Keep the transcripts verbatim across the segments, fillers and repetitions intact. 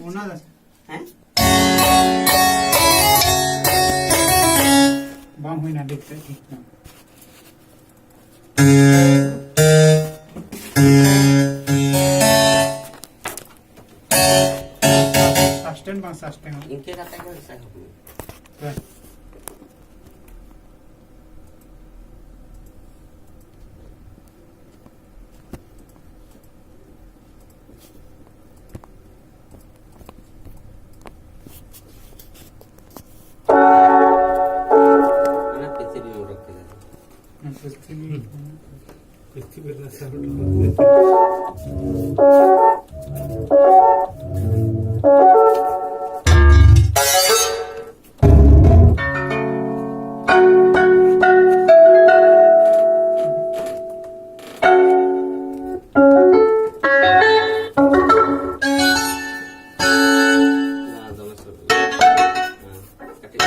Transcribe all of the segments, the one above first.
ᱚᱱᱟ ᱫᱚ ᱦᱮᱸ? ᱵᱟᱝ ᱦᱩᱭᱱᱟ, ᱴᱷᱤᱠ ᱛᱮ, ᱴᱷᱤᱠ ᱛᱮ᱾ Sustain ᱵᱟᱝ sustain ᱚᱜ᱾ ᱤᱱᱠᱟᱹ ᱠᱟᱛᱮ ᱜᱮ ᱥᱟᱵ ᱦᱩᱭᱩᱜᱼᱟ᱾ ᱦᱮᱸ᱾ ᱚᱱᱟ ᱯᱤᱪᱷᱤ ᱵᱤᱱ ᱚᱰᱚᱠ ᱠᱮᱫᱟ᱾ ᱦᱮᱸ, ᱯᱤᱪᱷᱤ ᱵᱤᱱ᱾ ᱦᱩᱸ᱾ ᱯᱤᱪᱷᱤ ᱵᱤᱱ ᱨᱟᱥᱟ ᱚᱰᱚᱠ ᱠᱮᱫᱟ᱾ ᱱᱚᱣᱟ ᱫᱚᱢᱮ ᱥᱚᱨᱚᱞ᱾ ᱦᱮᱸ, ᱠᱟᱹᱴᱤᱡ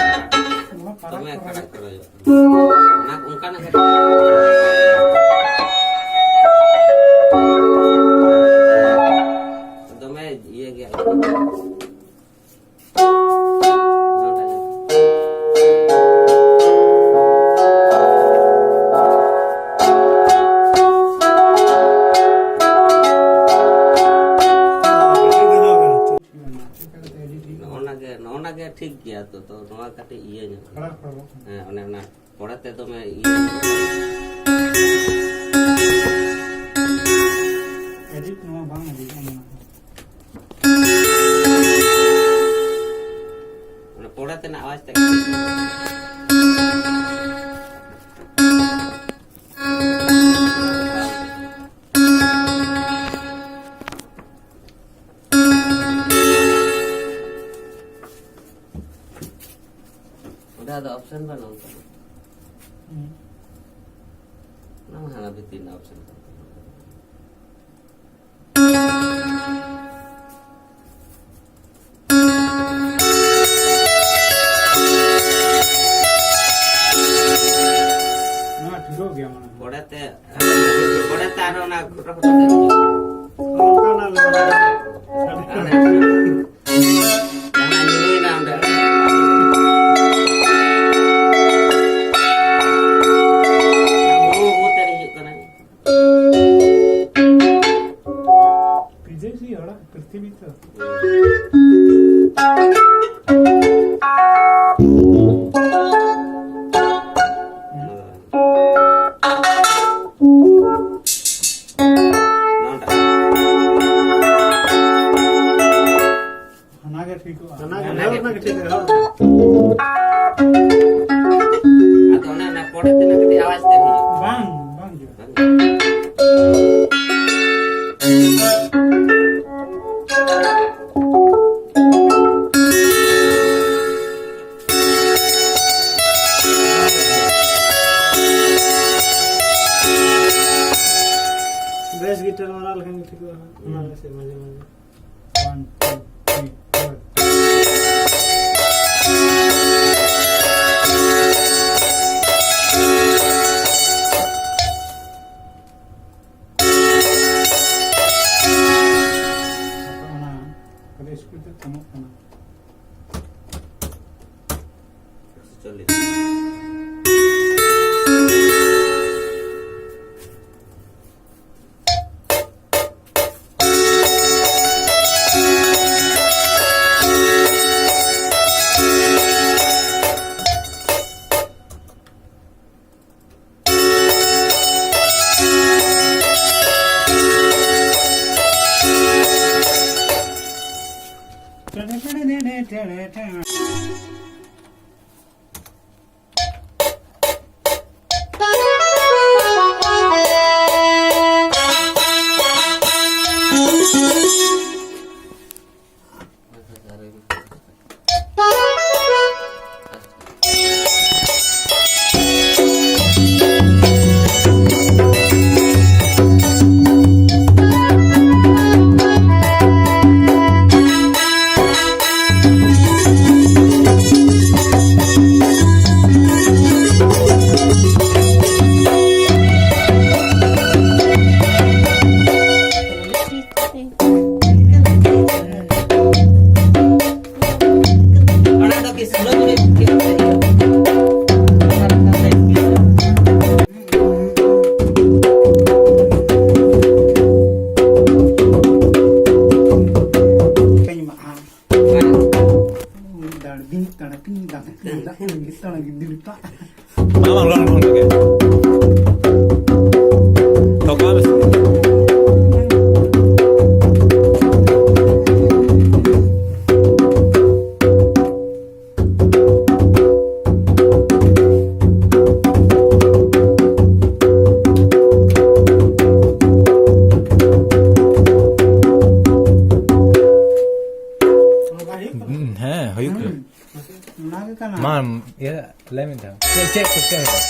ᱱᱚᱣᱟ ᱯᱟᱨᱟᱠ ᱫᱚᱢᱮ ᱠᱚ ᱠᱷᱟᱲᱟ ᱠᱷᱟᱲᱟ ᱦᱩᱭᱩᱜ ᱠᱟᱱᱟ᱾ ᱚᱱᱟ, ᱚᱱᱠᱟᱱᱟᱜ ᱜᱮ᱾ ᱫᱚᱢᱮ ᱤᱭᱟᱹ ᱜᱮᱭᱟ᱾ ᱱᱚᱜᱼᱚ ᱱᱟ ᱜᱮ, ᱱᱚᱜᱼᱚ ᱱᱟ ᱜᱮ ᱴᱷᱤᱠ ᱜᱮᱭᱟ ᱛᱚ, ᱛᱚ ᱱᱚᱣᱟ ᱠᱟᱹᱴᱤᱡ ᱤᱭᱟᱹ ᱧᱚᱜ᱾ ᱦᱮᱸ, ᱚᱱᱮ ᱚᱱᱟ᱾ ᱯᱚᱨᱮᱛᱮ ᱫᱚᱢᱮ ᱤᱭᱟᱹ᱾ Edit ᱱᱚᱣᱟ ᱵᱟᱝ edit ᱚᱜ ᱠᱟᱱᱟ᱾ ᱚᱱᱟ ᱯᱚᱨᱮ ᱛᱮᱱᱟᱜ ᱟᱣᱟᱡᱽ ᱛᱮ᱾ ᱚᱸᱰᱮ ᱟᱫᱚ option ᱵᱟᱹᱱᱩᱜᱼᱟ ᱚᱱᱠᱟ᱾ ᱦᱩᱸ᱾ ᱚᱱᱟ ᱢᱟ ᱦᱟᱱᱟ ᱵᱷᱤᱛᱤᱨ ᱨᱮᱱᱟᱜ option ᱠᱟᱱ ᱛᱟᱵᱚᱱᱟ᱾ ᱱᱚᱣᱟ ᱴᱷᱤᱠᱚᱜ ᱜᱮᱭᱟ ᱢᱚᱱᱮ ᱦᱚᱭ᱾ ᱯᱚᱨᱮᱛᱮ, ᱯᱚᱨᱮᱛᱮ ᱟᱨᱚ ᱚᱱᱟ ᱠᱷᱚᱴᱚ ᱠᱷᱚᱴᱚ ᱛᱮ ᱦᱤᱡᱩᱜᱼᱟ᱾ ᱚᱱᱠᱟᱱᱟᱜ ᱞᱮᱠᱟ᱾ ᱟᱨ ᱦᱟᱱᱟ ᱜᱮ ᱴᱷᱤᱠᱚᱜᱼᱟ᱾ ᱦᱟᱱᱟ ᱜᱮ, ᱦᱟᱱᱟ ᱜᱮ ᱦᱟᱱᱟ ᱜᱮ ᱴᱷᱤᱠᱚᱜᱼᱟ᱾ ᱟᱫᱚ ᱚᱱᱟ, ᱚᱱᱟ ᱯᱚᱨᱮ ᱛᱮᱱᱟᱜ ᱠᱟᱹᱴᱤᱡ ᱟᱣᱟᱡᱽ ᱛᱮ ᱦᱩᱭᱩᱜᱼᱟ᱾ ᱵᱟᱝ, ᱵᱟᱝ ᱦᱤᱡᱩᱜᱼᱟ᱾ ᱵᱮᱥ ᱜᱤᱴᱟᱨ ᱢᱟᱨᱟᱣ ᱞᱮᱠᱷᱟᱱ ᱜᱮ ᱴᱷᱤᱠᱚᱜᱼᱟ ᱦᱟᱸᱜ᱾ ᱚᱱᱟ ᱜᱮ ᱥᱮ ᱢᱟᱡᱷᱮ ᱢᱟᱡᱷᱮ᱾ One, two, three, four. ᱚᱱᱟ ᱠᱟᱹᱴᱤᱡ speed ᱛᱮ ᱠᱚᱢᱚᱜ ᱠᱟᱱᱟ᱾ ᱮᱠᱥᱚ ᱪᱚᱞᱞᱤᱥ᱾ ᱵᱟᱝ, ᱵᱟᱝ, ᱵᱟᱝ, ᱵᱟᱝ, ᱵᱟᱝ᱾ ᱛᱚ, ᱠᱚᱢ ᱥᱮ᱾ ᱦᱮᱸ, ᱦᱩᱭᱩᱜ ᱠᱟᱱᱟ᱾ ᱚᱱᱟ ᱜᱮ ᱠᱟᱱᱟ᱾ ᱢᱟ, ᱤᱭᱟᱹ, ᱞᱟᱹᱭ ᱢᱮ ᱛᱟᱦᱚᱞᱮ᱾ ᱪᱮᱫ, ᱪᱮᱫ ᱠᱚ, ᱪᱮᱫ ᱦᱚᱸ ᱵᱟᱝ᱾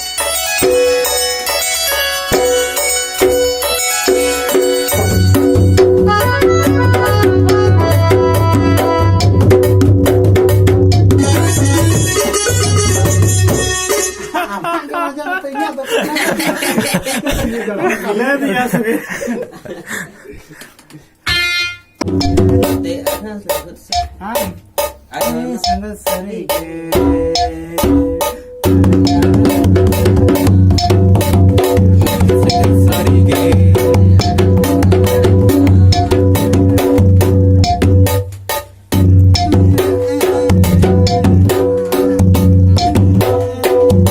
ᱟᱢᱟᱜ ᱜᱮ ᱢᱚᱡᱟ ᱢᱮᱱᱛᱮ ᱤᱧᱟᱹᱜ ᱫᱚ ᱞᱟᱹᱭ ᱫᱤᱧ ᱥᱮ᱾ ᱦᱮᱸ᱾ ᱟᱭ ᱥᱟᱸᱜᱟᱛ ᱥᱟᱹᱨᱤ ᱜᱮ᱾ ᱥᱟᱸᱜᱟᱛ ᱥᱟᱹᱨᱤ ᱜᱮ᱾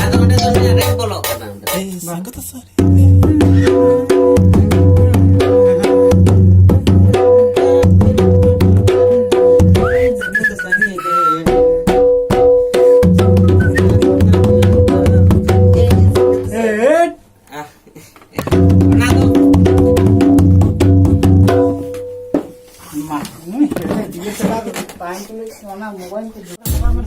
ᱟᱫᱚ ᱚᱸᱰᱮ ᱫᱚ ᱱᱩᱭᱟᱜ ᱨᱮ ᱵᱚᱞᱚᱜ ᱠᱟᱱᱟ᱾ ᱮᱭ ᱥᱟᱸᱜᱟᱛ ᱥᱟᱹᱨᱤ᱾ ᱚᱱᱟ ᱫᱚ ᱢᱟ, ᱩᱱᱤ ᱦᱮᱲᱮ ᱫᱤᱭᱮ ᱪᱟᱞᱟᱣ ᱠᱟᱛᱮ ᱛᱟᱭᱚᱢ ᱛᱮ ᱚᱱᱟ ᱢᱳᱵᱟᱭᱤᱞ ᱠᱚ ᱡᱚᱛᱚ ᱪᱟᱵᱟ ᱢᱟ᱾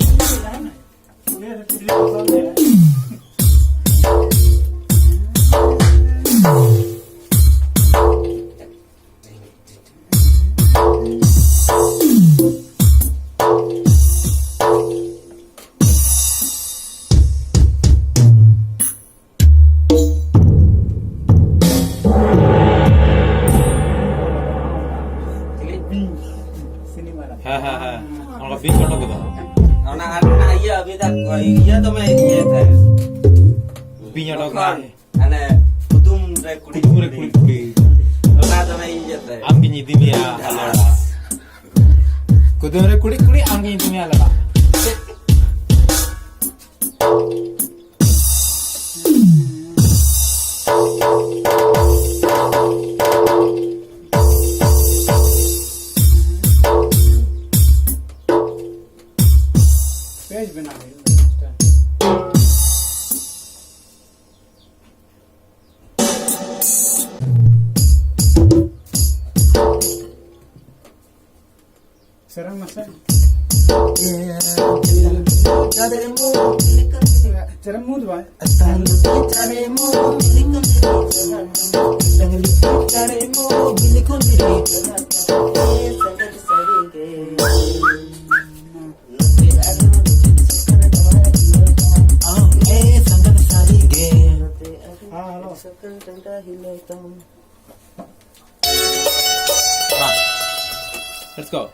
ᱦᱮᱸ, ᱦᱮᱸ, ᱦᱮᱸ᱾ ᱚᱱᱟ ᱵᱤᱧ ᱚᱰᱚᱠ ᱠᱮᱫᱟ᱾ ᱚᱱᱟ ᱟᱨ ᱚᱱᱟ ᱤᱭᱟᱹ, ᱟᱹᱵᱤᱱ ᱫᱟ, ᱤᱭᱟᱹ ᱫᱚᱢᱮ ᱤᱭᱟᱹ ᱛᱟᱦᱮᱸ᱾ ᱵᱤᱧ ᱚᱰᱚᱠ ᱱᱟ᱾ ᱛᱚᱠᱷᱚᱱ ᱦᱟᱱᱮ ᱠᱩᱫᱩᱢ ᱨᱮ ᱠᱩᱲᱤ ᱠᱩᱫᱩᱢ ᱨᱮ ᱠᱩᱲᱤ ᱠᱩᱲᱤ᱾ ᱚᱱᱟ ᱫᱚ ᱤᱧ ᱡᱚᱛᱚ᱾ ᱟᱢ ᱜᱤᱧ ᱤᱫᱤ ᱢᱮᱭᱟ ᱦᱟᱞᱟᱲᱟ᱾ ᱠᱩᱫᱩᱢ ᱨᱮ ᱠᱩᱲᱤ ᱠᱩᱲᱤ, ᱟᱢ ᱜᱤᱧ ᱤᱫᱤ ᱢᱮᱭᱟ ᱦᱟᱞᱟᱲᱟ᱾ ᱵᱮᱱᱟᱣ ᱦᱩᱭᱩᱜᱼᱟ᱾ ᱥᱮᱨᱮᱧ ᱢᱟᱥᱮ᱾ ᱥᱮᱨᱮᱧ ᱢᱩᱫ ᱵᱟᱭ᱾ ᱦᱮᱸ, ᱦᱮᱞᱳ᱾ Let's go.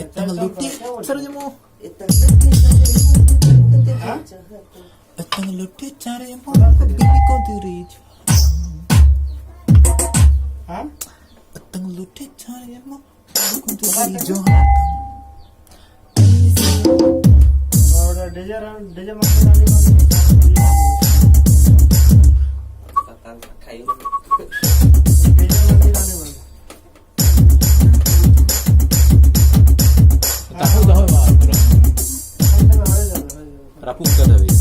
ᱮᱛᱟᱝ ᱞᱩᱴᱤ ᱪᱟᱨᱡᱢᱚ᱾ ᱮᱛᱟᱝ ᱞᱩᱴᱤ ᱪᱟᱨᱡᱢᱚ᱾ ᱵᱤᱞᱤ ᱠᱚ ᱫᱤᱨᱤᱡ᱾ ᱦᱮᱸ? ᱮᱛᱟᱝ ᱞᱩᱴᱤ ᱪᱟᱨᱡᱢᱚ᱾ ᱚᱸᱰᱮ ᱰᱤᱡᱮ ᱨᱮ, ᱰᱤᱡᱮ ᱢᱟᱥᱴᱟᱨ ᱟᱹᱰᱤ ᱢᱚᱡᱽ᱾ ᱰᱤᱡᱮ ᱢᱟᱥᱴᱟᱨ ᱟᱹᱰᱤ ᱢᱚᱡᱽ᱾ ᱛᱟᱦᱮᱸ ᱫᱚᱦᱚᱭ ᱢᱟ ᱯᱩᱨᱟᱹ᱾ ᱨᱟᱹᱯᱩᱫ ᱠᱟᱫᱟ ᱵᱤᱱ᱾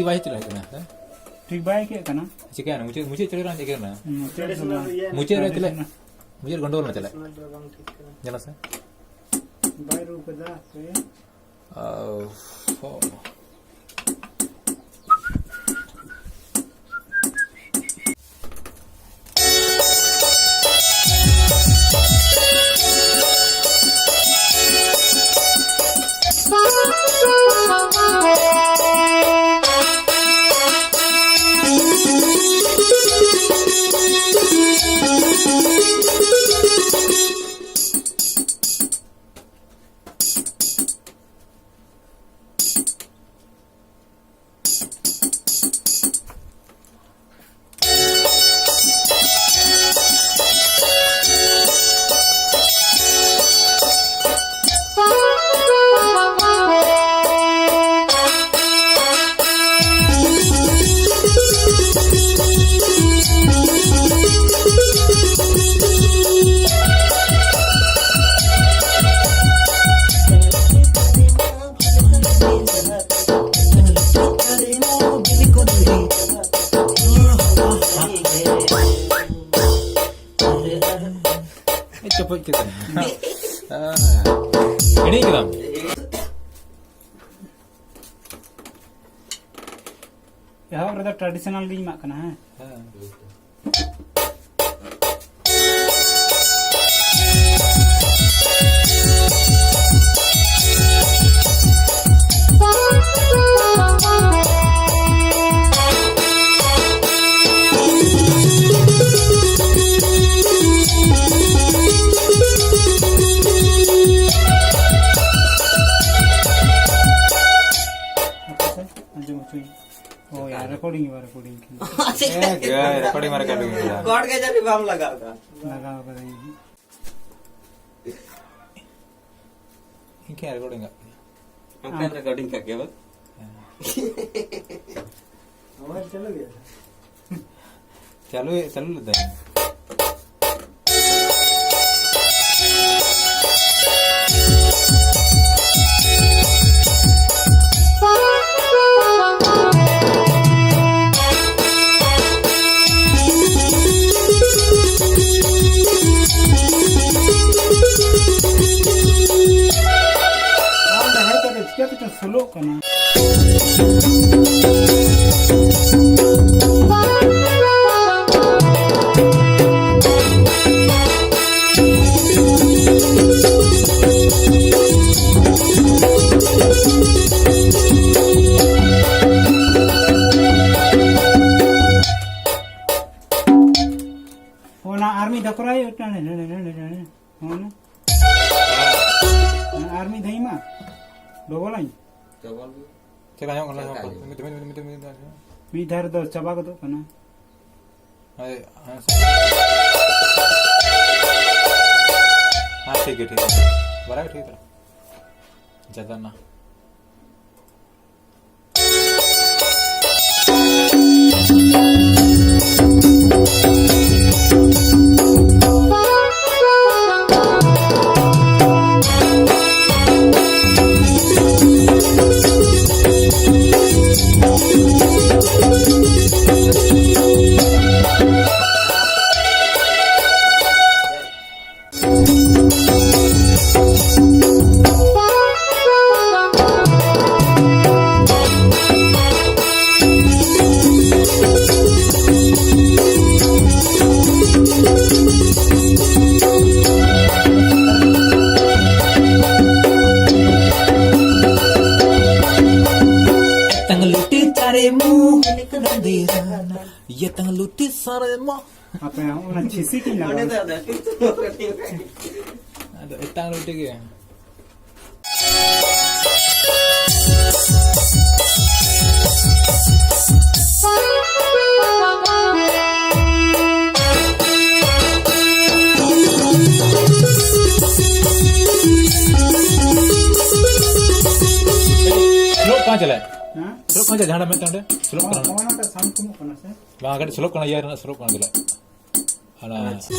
ᱵᱟᱭ ᱪᱟᱞᱟᱜ ᱠᱟᱱᱟ, ᱦᱮᱸ? ᱴᱷᱤᱠ ᱵᱟᱭ ᱟᱹᱭᱠᱟᱹᱜ ᱠᱟᱱᱟ᱾ ᱪᱤᱠᱟᱹᱭᱮᱱᱟ? ᱢᱩᱪᱟᱹᱫ, ᱢᱩᱪᱟᱹᱫ ᱪᱟᱞᱟᱜ ᱠᱟᱱᱟ, ᱪᱤᱠᱟᱹᱭᱮᱱᱟ? ᱢᱩᱪᱟᱹᱫ ᱫᱚ ᱵᱟᱝ᱾ ᱢᱩᱪᱟᱹᱫ ᱨᱮ ᱪᱟᱞᱟᱜ, ᱢᱩᱪᱟᱹᱫ ᱜᱚᱱᱰᱚᱜᱳᱞ ᱢᱟ ᱪᱟᱞᱟᱜ᱾ ᱧᱮᱞᱟ ᱥᱮ? ᱵᱟᱭ ᱨᱩ ᱠᱟᱫᱟ, ᱦᱟᱯᱮ᱾ ᱚ, ᱦᱚ᱾ ᱪᱚᱯᱚᱡ ᱠᱮᱫᱟ᱾ ᱦᱮᱸ᱾ ᱦᱤᱲᱤᱧ ᱠᱮᱫᱟᱢ᱾ ᱮᱦᱚᱵ ᱨᱮᱫᱚ traditional ᱞᱤᱧ ᱮᱢᱟᱜ ᱠᱟᱱᱟ, ᱦᱮᱸ? ᱦᱮᱸ᱾ ᱟᱸᱡᱚᱢ ᱦᱚᱪᱚᱭ᱾ ᱦᱳᱭ, ᱟᱨ recording ᱦᱚᱸ recording ᱠᱟᱱᱟ᱾ ᱦᱮᱸ, ᱜᱮ, recording ᱢᱟ recording ᱜᱮᱭᱟ᱾ ᱠᱚᱰ ᱜᱮ ᱡᱟᱹᱱᱤᱡ ᱵᱟᱢ ᱞᱟᱜᱟᱣ ᱠᱟᱜᱼᱟ᱾ ᱞᱟᱜᱟᱣ ᱠᱟᱹᱫᱟᱹᱧ᱾ ᱤᱧ ᱠᱷᱟᱱ recording ᱠᱟᱜ ᱜᱮᱭᱟ᱾ ᱟᱢ ᱠᱷᱟᱱ recording ᱠᱟᱜ ᱜᱮᱭᱟ ᱵᱟᱝ? ᱦᱮᱸ᱾ ᱢᱳᱵᱟᱭᱤᱞ ᱪᱟᱹᱞᱩ ᱜᱮᱭᱟ? ᱪᱟᱹᱞᱩ, ᱪᱟᱹᱞᱩ ᱞᱮᱫᱟᱹᱧ᱾ ᱚᱱᱟ ᱟᱨ ᱢᱤᱫ ᱫᱷᱟᱣ ᱠᱚᱨᱟᱣ ᱦᱩᱭᱩᱜᱼᱟ, ᱱᱚᱰᱮ, ᱱᱚᱰᱮ, ᱱᱚᱰᱮ, ᱱᱚᱰᱮ, ᱱᱚᱰᱮ᱾ ᱦᱚᱸ, ᱚᱱᱟ᱾ ᱟᱨ ᱢᱤᱫ ᱫᱷᱟᱣ ᱤᱧ ᱢᱟ ᱰᱚᱵᱚᱞᱟᱹᱧ᱾ ᱰᱚᱵᱚᱞ ᱜᱮ᱾ ᱪᱮᱫ ᱟᱸᱡᱚᱢᱚᱜ ᱠᱟᱱᱟ? ᱪᱮᱫ ᱟᱸᱡᱚᱢᱚᱜ ᱠᱟᱱᱟ? ᱢᱤᱫ, ᱢᱤᱫ, ᱢᱤᱫ, ᱢᱤᱫ, ᱢᱤᱫ ᱫᱷᱟᱣ ᱨᱮᱫᱚ ᱪᱟᱵᱟ ᱜᱚᱫᱚᱜ ᱠᱟᱱᱟ᱾ ᱦᱳᱭ, ᱦᱮᱸ, ᱥᱮ᱾ ᱦᱮᱸ, ᱴᱷᱤᱠ ᱜᱮᱭᱟ, ᱴᱷᱤᱠ ᱜᱮᱭᱟ᱾ ᱵᱟᱲᱟᱭ ᱴᱷᱤᱠ ᱜᱮᱭᱟ᱾ ᱡᱟᱫᱟ ᱱᱟ᱾ ᱛᱟᱝ ᱞᱩᱴᱤ ᱪᱟᱨᱮ ᱢᱩ ᱦᱟᱱᱤ ᱠᱟᱱᱟ ᱫᱤᱨᱟᱱᱟ᱾ ᱤᱭᱟᱹ ᱛᱟᱝ ᱞᱩᱴᱤ ᱥᱟᱨᱮ ᱢᱟ᱾ ᱟᱯᱮ ᱦᱚᱸ ᱚᱱᱟ ᱪᱷᱤᱥᱤ ᱠᱤᱱ ᱞᱟᱜᱟᱣ᱾ ᱚᱸᱰᱮ ᱫᱚ ᱟᱫᱚ ᱮᱴᱟᱝ ᱞᱩᱴᱤ ᱜᱮ᱾ ᱥᱞᱳ ᱯᱟᱸᱪ ᱞᱮ᱾ ᱦᱮᱸ? ᱥᱞᱳ ᱯᱟᱸᱪ ᱡᱟᱦᱟᱸᱴᱟᱜ ᱢᱤᱫᱴᱟᱝ ᱚᱸᱰᱮ ᱥᱞᱳ ᱠᱟᱱᱟ᱾ ᱚᱱᱟᱴᱟᱜ ᱥᱟᱣᱩᱱᱰ ᱠᱚᱢᱚᱜ ᱠᱟᱱᱟ ᱥᱮ? ᱵᱟᱝ, ᱠᱟᱹᱴᱤᱡ ᱥᱞᱳ ᱠᱟᱱᱟ, ᱤᱭᱟᱹ ᱨᱮᱱᱟᱜ ᱥᱞᱳ ᱠᱟᱱᱟ ᱪᱮᱫᱟᱜ? ᱚᱱᱟ ᱟᱪᱪᱷᱟ᱾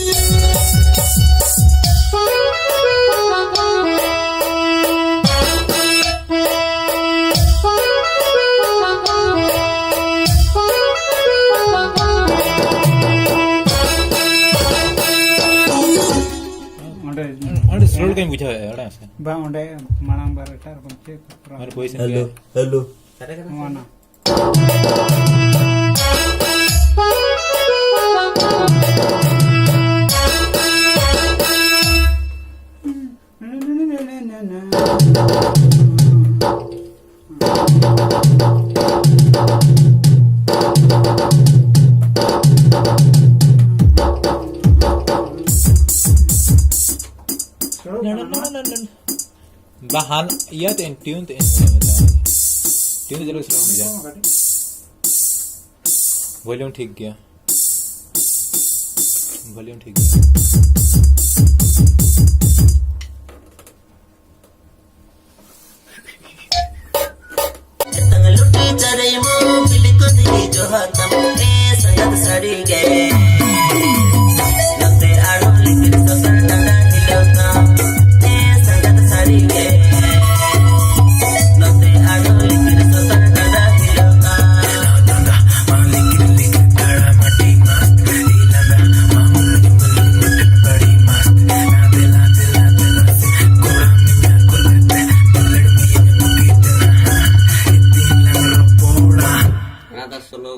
ᱚᱸᱰᱮ ᱚᱸᱰᱮ ᱥᱞᱳ ᱞᱮᱠᱟᱧ ᱵᱩᱡᱷᱟᱹᱣᱮᱫᱼᱟ, ᱵᱟᱲᱟᱭᱟᱢ ᱥᱮ? ᱵᱟᱝ, ᱚᱸᱰᱮ ᱢᱟᱲᱟᱝ ᱵᱟᱨ ᱮᱴᱟᱜ ᱨᱚᱠᱚᱢ ᱪᱮᱫ ᱯᱨᱚᱵᱞᱮᱢ? ᱚᱸᱰᱮ ᱵᱳᱭ ᱥᱮᱱ ᱦᱮᱞᱳ, ᱜᱮ᱾ ᱦᱮᱞᱳ᱾ ᱱᱚᱣᱟ ᱱᱟ᱾ ᱵᱟᱦᱟᱱ ᱤᱭᱟᱹ ᱛᱮ ᱴᱤᱭᱩᱱ ᱛᱮ ᱴᱤᱭᱩᱱ ᱪᱟᱹᱞᱩ ᱥᱟᱱᱟ ᱢᱮᱭᱟ᱾ ᱵᱷᱚᱞᱤᱭᱩᱢ ᱴᱷᱤᱠ ᱜᱮᱭᱟ᱾ ᱵᱷᱚᱞᱤᱭᱩᱢ ᱴᱷᱤᱠ ᱜᱮᱭᱟ᱾ ᱞᱩᱴᱤ ᱪᱟᱨᱮ ᱢᱚ ᱵᱤᱞᱤ ᱠᱚ ᱫᱤ ᱡᱚᱦᱟᱨ ᱛᱟᱢ ᱮ ᱥᱟᱸᱜᱟᱛ ᱥᱟᱹᱨᱤ ᱜᱮ᱾ ᱱᱚᱛᱮ ᱟᱨᱚ ᱞᱤᱠᱤᱨ ᱥᱚᱥᱚᱨ ᱰᱟᱸᱰᱟ ᱦᱤᱞᱟᱹᱣ ᱛᱟᱢ ᱮ ᱥᱟᱸᱜᱟᱛ ᱥᱟᱹᱨᱤ ᱜᱮ᱾ ᱱᱚᱛᱮ ᱟᱨᱚ ᱞᱤᱠᱤᱨ ᱥᱚᱥᱚᱨ ᱰᱟᱸᱰᱟ ᱦᱤᱞᱟᱹᱣ ᱛᱟᱢ᱾ ᱚᱱᱟ ᱫᱚ ᱥᱳᱞᱳ᱾